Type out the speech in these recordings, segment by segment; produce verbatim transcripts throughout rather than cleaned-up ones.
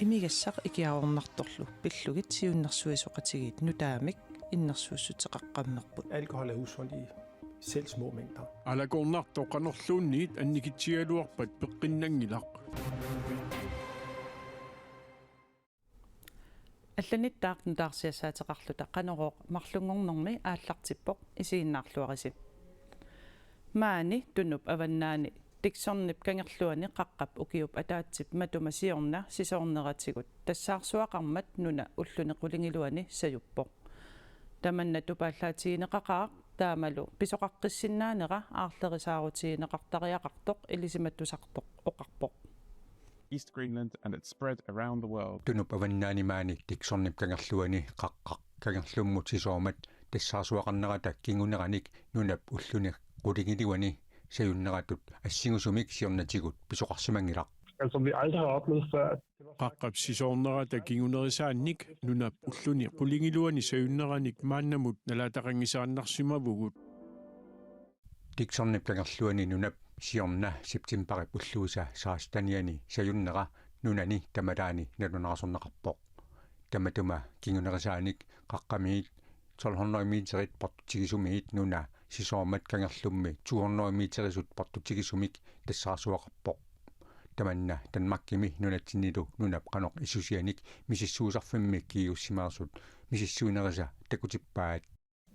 Imigassaq ikiaroornartorlu pillugit siunnersuisoqatigiit nutaamik innersuussuteqaqqammerput. Alkohol er usundt i selv små mængder. Alakoornartoq qanorluunniit annikitsigaluarpat peqqinnanngilaq. Allanittaaq nutaarsiassaateqarluta Qanorooq marlunngornermi aallartippoq, isiginnaarluarisi. Maani Tunup avannaani Dicksonip kangerluani qaqqap ukiup ataatsip matuma siorna sisoorneratigut tassaarsuaqarmat nuna ulluni qulingiluani sajuppoq. Tamanna tupaallaatigineqaqaaq taamalu pisoqaqqissinnaanera aarlerisaarutigineqartariaqartoq ilisimatusartoq oqarpoq. East Greenland and it spread around the world. Tunup avannaani maani Dicksonip kangerluani qaqqaq kangerlummut sisoormat tassaarsuaqarnerata kinguneranik nunap ulluni qulingiluani sajunneratut assingusumik siornatigut pisoqarsimanngilaq. Altså, vi aldrig har oplevet før. Qaqqap sisoornerata kingunerisaannik nunap ulluni qulingiluani sajunneranik maannamut nalaataqanngisaannarsimavugut. Dicksonip kangerluani nunap siorna septembarip ulluisa seksteniani sajunnera nunani tamalaani nalunaarsorneqarpoq. Tamatuma kingunerisaanik qaqqamiit tolv hundrede meterit portutigisumiit nuna sisoormat kangerlummi to hundrede meterisut portutigisumik tassaarsuaqarpoq. Tamanna Danmarkimi nunatsinnilu nunap qanoq issusianik misissuisarfimmi kiiussimaersut misissuinerisa takutippaat.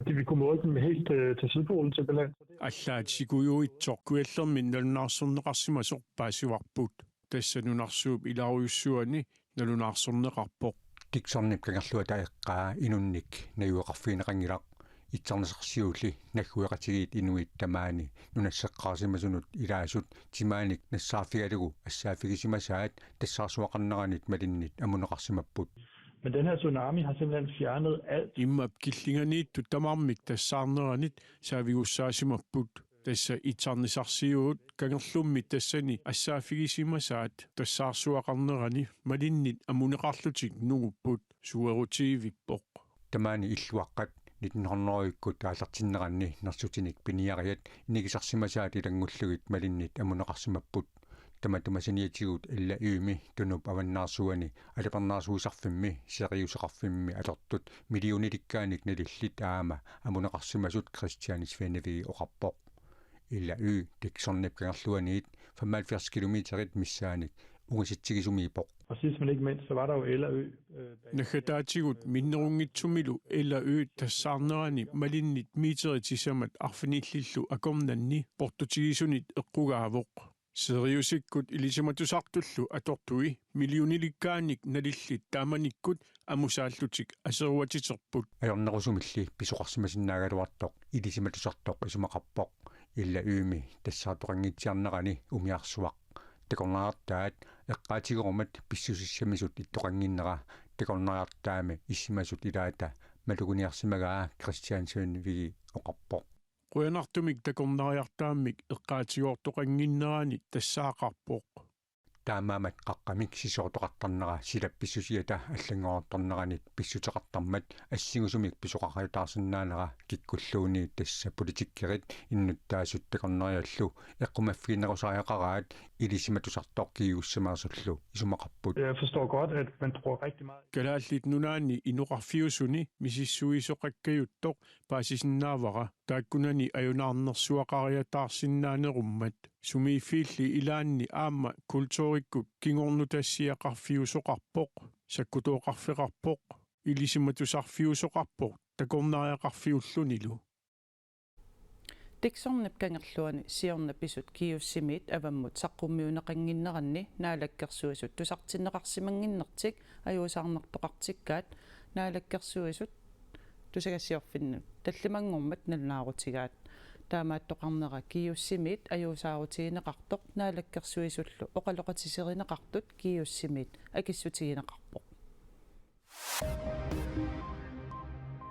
De vil kunne måle dem helt øh, til Sydpolen simpelthen. Allaat sikujuitsoq kujallermik nalunaarsorneqarsimasoq paasivarput. Tassa nunarsuup ilaarujussuani nalunaarsorneqarpoq. Dicksonip kangerluata eqqaa inunnik najugaqarfigineqanngilaq. Itsarnisarsiulli naggueqatigiit inuit tamaani nunasseqqaarsimasunut ilaasut timaanik nassaarfigalugu assaaffigisimasaat tassaarsuaqarneranit malinnit amuneqarsimapput. Men den her tsunami har simpelthen fjernet alt. Immap killinganiittut tamarmik tassaarneranit saavigussaasimapput. Tassa itsarnisarsiuut kangerlummi tassani assaaffigisimasaat tassaarsuaqarnerani malinnit amuneqarlutik nungupput, suerutivippoq. Tamaani illuaqqat nitten hundrede-ikkut aallartinneranni nersutinik piniariat inigisarsimasaat ilanngullugit malinnit amuneqarsimapput. Tamatuma saniatigut L A Y-mi Tunup avannaarsuani alipernaarsuisarfimmi Siriuseqarfimmi atortut millionilikkaanik nalillit aamma amuneqarsimasut Kristian Svendevig oqarpoq. L A Y Dicksonip kangerluaniit femoghalvfjerds kilometerit missaannik ungasitsigisumiippoq. Og sidst men ikke mindst, så var der jo L A Y. Øh, bag- Naggataatigut minnerunngitsumilu L A Y tassaarnerani malinnit meterit sisamat arfinillillu akornanni portutigisunit eqqugaavoq. Siriusikkut ilisimatusartullu atortui millionilikkaanik nalillit taamanikkut amusaallutik aseruatiterput. Ajornerusumilli pisoqarsimasinnaagaluartoq ilisimatusartoq isumaqarpoq. L A Y-mi tassaartoqanngitsiarnerani umiarsuaq takornariartaat eqqaatigerumat pissusissamisut ittoqannginnera takornariartaami issimasut ilaata maluguniarsimagaa Kristian Svendevig oqarpoq. Qujanartumik takornariartaammik eqqaatigoortoqannginnerani tassaaqarpoq. Taamaammat qaqqamik sisoortoqartarnera silap pissusiata allanngorartorneranit pissuteqartarmat assingusumik pisoqariataarsinnaanera kikkulluunniit tassa politikkerit innuttaasut takornariallu eqqumaffiginerusariaqaraat ilisimatusartoq kiiussimaarsullu isumaqarput. Jeg forstår godt, at man tror rigtig meget. Kalaallit Nunaanni inoqarfiusuni misissuisoqakkajuttoq paasisinnaavara taakkunani ajunaarnersuaqariataarsinnaanerummat. Sumiiffiilli ilaanni aamma kulturikkut kingornutassiaqarfiusoqarpoq, sakkutooqarfeqarpoq, ilisimatusarfiusoqarpoq takornariaqarfiullunilu. Dicksonip kangerluani siorna pisut Kiuussimiit avammut saqqummiunneqannginneranni Naalakkersuisut tusartinneqarsimannginnertik ajuusaarnartoqartikkaat Naalakkersuisut tusagassiorfinnut tallimanngormat nalunaarutigaat. Taamaattoqarnera Kiuussimiit ajuusaarutigineqartoq Naalakkersuisullu oqaloqatiserineqartut Kiuussimiit akissutigineqarpoq.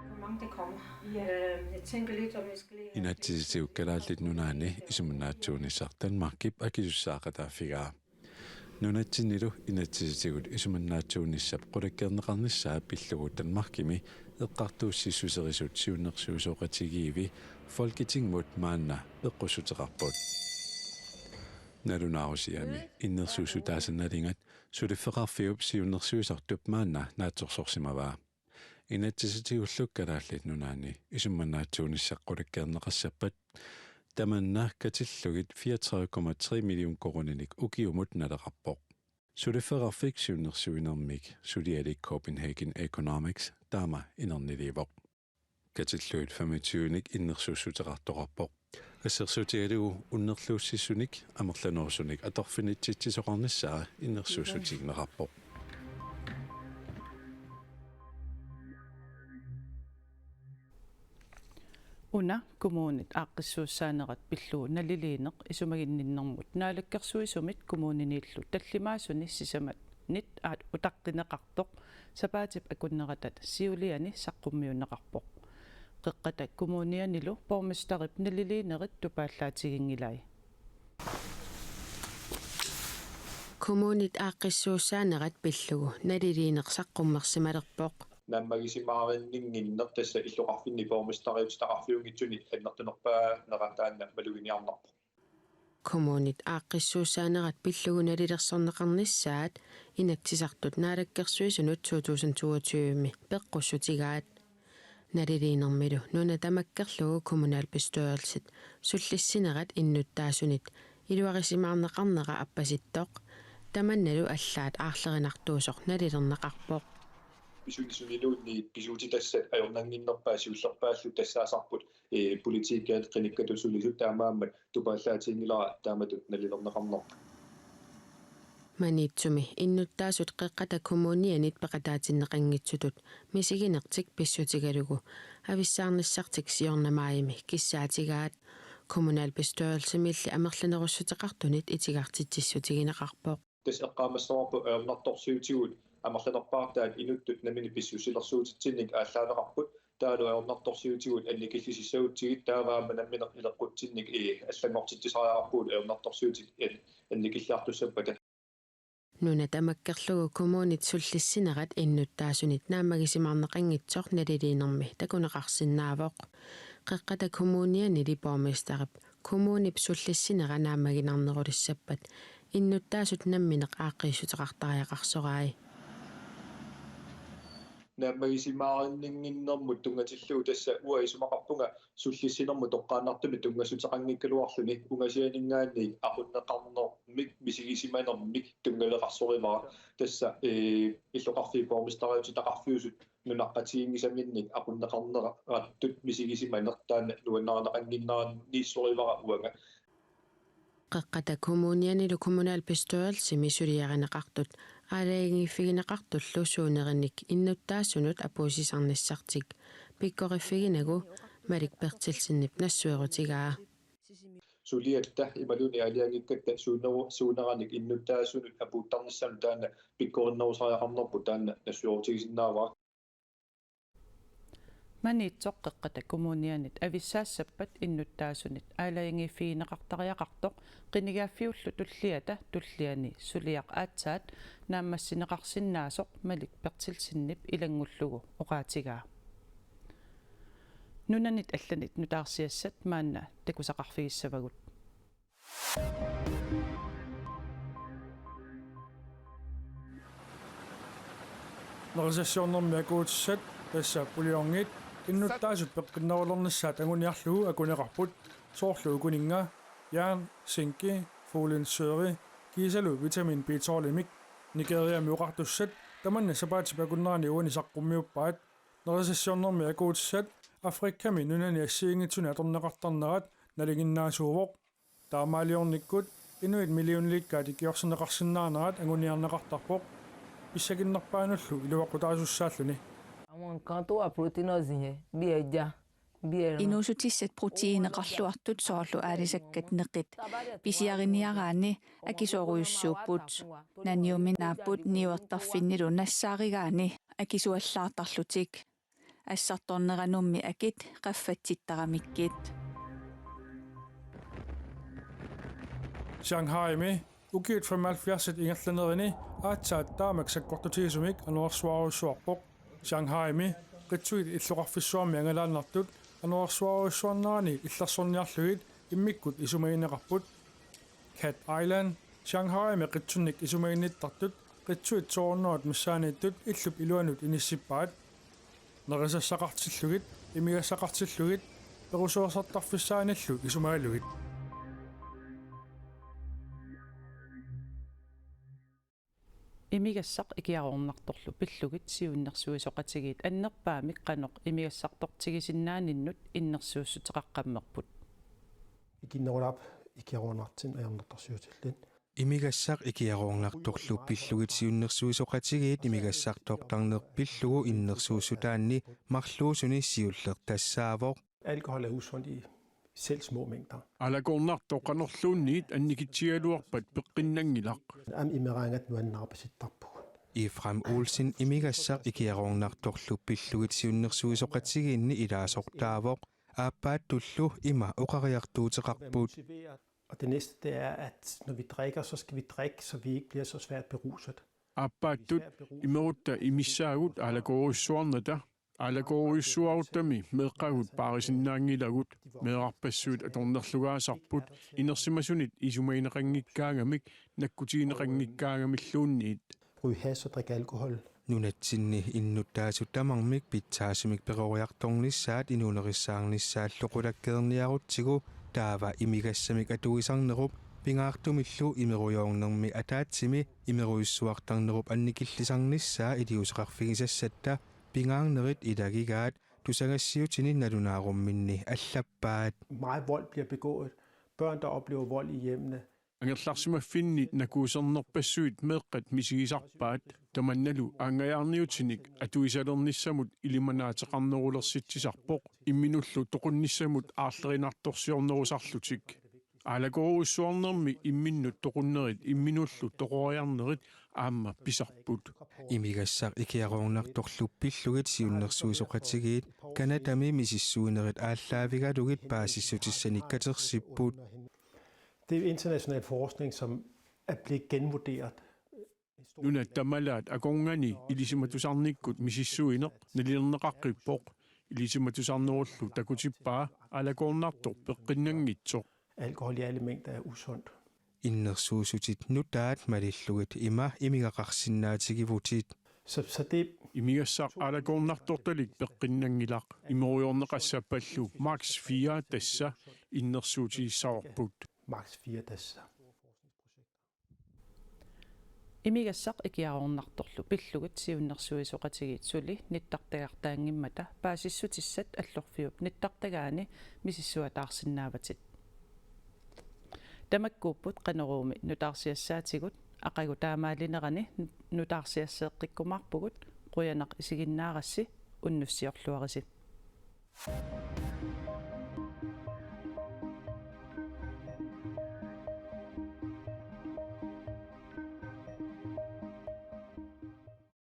Hvor mange der kommer. Ja. Øhm, jeg tænker lidt, om jeg skal lige have Inatsisitigut Kalaallit Nunaanni isumannaatsuunissaq Danmarkip akisussaaqataaffigaa. Nunatsinnilu inatsisitigut isumannaatsuunissap qulakkeerneqarnissaa pillugu Danmarkimi eqqartuussissuserisut siunnersuisoqatigiivi Folketingimut maanna eqqussuteqarput. Nalunaarusiami innersuussutaasa nalingat suliffeqarfiup siunnersuisartup maanna naatsorsorsimavaa. Inatsisatigullu Kalaallit Nunaanni isummannaatsuunissaq qulakkeerneqassappat tamanna katillugit fireogtredive komma tre million koruuninik ukiumut naleqarpoq. Suliffeqarfik siunnersuinermik sulialik Copenhagen Economics taama inerniliivoq. Katillugit femogtyvenik innersuussuteqartoqarpoq. Assersuutigalugu unnerluussisunik amerlanerusunik atorfinitsitsisoqarnissaa innersuussutigineqarpoq. Una kommunit aaqqissuussaanerat pillugu naliliineq isumaginninnermut naalakkersuisumit kommuniniillu tallimaasuni sisamanit aat utaqqineqartoq sapaatip akunnerata siuliani saqqummiunneqarpoq. Qeqqata Kommunianilu borgmesterip naliliinerit tupaallaatiginngilai. Kommunit aaqqissuussaanerat pillugu naliliineq saqqummersimalerpoq. Naammagisimaarinnginnera tassa illoqarfinni borgmesteriutitaqarfiunngitsuni annertunerpaanera taanna maluginiarnarpoq. Kommunit aaqqissuussaanerat pillugu nalilersorneqarnissaat Inatsisartut Naalakkersuisunut to tusind toogtyve peqqussutigaat. Naliliinermilu nuna tamakkerlugu kommunalbestyrelsit sullissinerat innuttaasunit iluarisimaarneqarnera appasittoq. Tamannalu allaat aarlerinartuusoq nalilerneqarpoq. Pisuussuniluunniit pisuutitassat ajornannginnerpaat siullerpaallu tassaasarput, ee, politikerit qinikkatut sulisut taamaammat tupaallaatiginngilara taamatut nalilerneqarnerput. Maniitsumi innuttaasut Qeqqata Kommunianit peqataatinneqanngitsutut misiginertik pissutigalugu avissaarnissartik siorna maajimi kissaatigaat. Kommunalbestyrelsimiilli amerlanerussuteqartunit itigartitsissutigineqarpoq. Tassa eqqaamassavarput ajornartorsiutigut amerlanerpaartaat inuttut nammineq pissusilersuutitsinnik aallaaveqarput, taavalu ajornartorsiutigut annikillisissagutsigit taava aamma nammineq ileqqutsinnik, ee, allanngortitsisariaqarpugut ajornartorsiutit an-, annikilliartussappata. Nuna tamakkerlugu kommunit sullissinerat innuttaasunit naammagisimaarneqanngitsoq naliliinermi takuneqarsinnaavoq. Qeqqata Kommunianili borgmesterip kommunip sullissinera naammaginarnerulissappat innuttaasut nammineq aaqqiissuteqartariaqarsorai. Naammagisimaarinnginnera tunngatillugu tassa uanga isumaqarpunga sullissinermut toqqaannartumik tunngassuteqanngikkaluarluni ungasianinngaanniit aqunneqarnermik misigisimanermik tunngaleqarsorivara. Tassa, ee, illoqarfiit borgmesteriutitaqarfiusut nunaqqatiginngisaminnik aqunneqarnerattut misigisimaneq taanna nuannarineqannginneraniissorivara uanga. Qeqqata Kommunianilu kommunalbestyrelsimi suliarineqartut aalajangiiffigineqartullu suunerinik innuttaasunut apuussisarnissartik pikkoriffiginagu Malik Berthelsenip nassuerutigaa. Suliatta imaluunniit aalajangikkatta suuneru-, suuneranik innuttaasunut apuuttarnissaanut taanna pikkorinnerusariaqarnerput taanna nassuerutigisinnaavara. Maniitsoq Qeqqata Kommunianit avissaassappat innuttaasunit aalajangiiffigineqartariaqartoq qinigaaffiullu tulliata tulliani suliaq aatsaat naammassineqarsinnaasoq Malik Berthelsenip ilanngullugu oqaatigaa. Nunanit allanit nutaarsiassat maanna takusaqarfigissavagut. Nerisassiornermi akuutissat, tassa puliorngit, innuttaasut peqqinnerulernissaat anguniarlugu akuneqarput, soorlu ukuninnga jern, zinki, folsyre kiisalu vitamin B tolvimik. Nigeriami oqartussat tamanna sapaatip akunnerani uani saqqummiuppaat. Nerisassiornermi akuutissat Afrikami nunani assigiinngitsuni atorneqartarnerat nalinginnaasuuvoq. Taamaaliornikkut inuit millioniliikkaat ikiorserneqarsinnaanerat anguniarneqartarpoq. Pissakinnerpaanullu iluaqutaasussaalluni. Àwọn nǹkan tó wà proteinous yẹn, bí ẹja, bí ẹran. Inuussutissat proteiineqarluartut soorlu aalisakkat neqit pisiariniaraanni akisoorujussuupput. Naniumi naapput niuertarfinnilu nassaarigaanni akisuallaartarlutik. Assartorneranummi akit qaffatsittaramikkit. Shanghaimi ukiut femoghalvfjerdsit ingerlanerini aatsaat taamak sakkortutigisumik anorersuarujussuarpoq. Shanghaimi qitsuit illoqarfissuarmi angalaannartut anorersuarujussuarnerani illersorniarlugit immikkut isumagineqarput. Cat Island, Shanghaimi qitsunnik isumaginnittartut qitsuit to hundrede missaanniittut illup iluanut inissippaat. Nerisassaqartillugit, imigassaqartillugit, perusuersartarfissaanillu isumagalugit. Imigassaq ikiaroornartorlu pillugit siunnersuisoqatigiit annerpaamik qanoq imigassartortigisinnaaninnut innersuussuteqaqqammerput. Ikinnerulaap ikiaroornartinneq ajornartorsiutillit. Imigassaq ikiaroornartorlu pillugit siunnersuisoqatigiit imigassartortarneq pillugu innersuussutaanni marluusuni siullertassaavoq. Alkohol er usundt i selv små mængder. Aalakoornartoq qanorluunniit annikitsigaluarpat peqqinnanngilaq. Aamma imeraangatta nuannaarpasittarpugut. Efraim Olsen imigassaq ikiaroornartorlu pillugit siunnersuisoqatigiinni ilaasortaavoq, aappaattullu ima oqariartuuteqarput. Og det næste, det er, at når vi drikker, så skal vi drikke, så vi ikke bliver så svært beruset. Aappaattut imerutta imissaagut aalakoorujussuarnata. Aalakoorujussuaruttami meeqqagut paarisinnaanngilagut, meerarpassuit atornerlugaasarput inersimasunit isumagineqanngikkaangamik nakkutigineqanngikkaangamilluunniit. Ryge hash og drikke alkohol. Nunatsinni innuttaasut tamarmik pitsaasumik peroriartornissaat inuunerissaanissaat loqulakkeerniarutsigu taava imigassamik atuisarnerup pingaartumillu imerujoornermi ataatsimi imerujussuartarnerup annikillisarnissaa iliuuseqarfigisassatta pingaarnerit ilagigaat tusagassiutini nalunaarumminni allappaat. Meget vold bliver begået. Børn, der oplever vold i hjemmene. Angerlarsimaffinni nakuusernerpassuit meeqqat misigisarpaat, tamannalu aanngajaarniutinik atuisalernissamut ilimanaateqarnerulersitsisarpoq, imminullu toqunnissamut aarlerinartorsiornerusarlutik. Aalakoorujussuarnermi imminnut toqunnerit imminullu toqoriarnerit aamma pisarput. Imigassaq ikiaroornartorlu pillugit siunnersuisoqatigiit Canadami misissuinerit aallaavigalugit paasissutissanik katersipput. Det er jo international forskning, som er blevet genvurderet. Nunat tamalaat akornanni ilisimatusarnikkut misissuineq nalilerneqaqqippoq. Ilisimatusarnerullu takutippaa aalakoornartoq peqqinnanngitsoq. Alkohol i alle mængder er usundt. Innersuussutit nutaat malillugit ima imigaqarsinnaatigivutit. Så, så det Imigassaq aalakoornartortalik peqqinnanngilaq. Imerujoorneqassappallu max fire tassa innersuutigissavarput. Max fire tassa. Imigassaq ikiaroornartorlu pillugit siunnersuisoqatigiit suli nittartagartaanngimmata paasissutissat Allorfiup nittartagaani misissuataarsinnaavatit. Tamakkuupput Qanoruumi nutaarsiassaatigut, aqagu taamaalinerani nutaarsiasseeqqikkumaarpugut, qujanaq isiginnaarassi, unnussiorluarisi.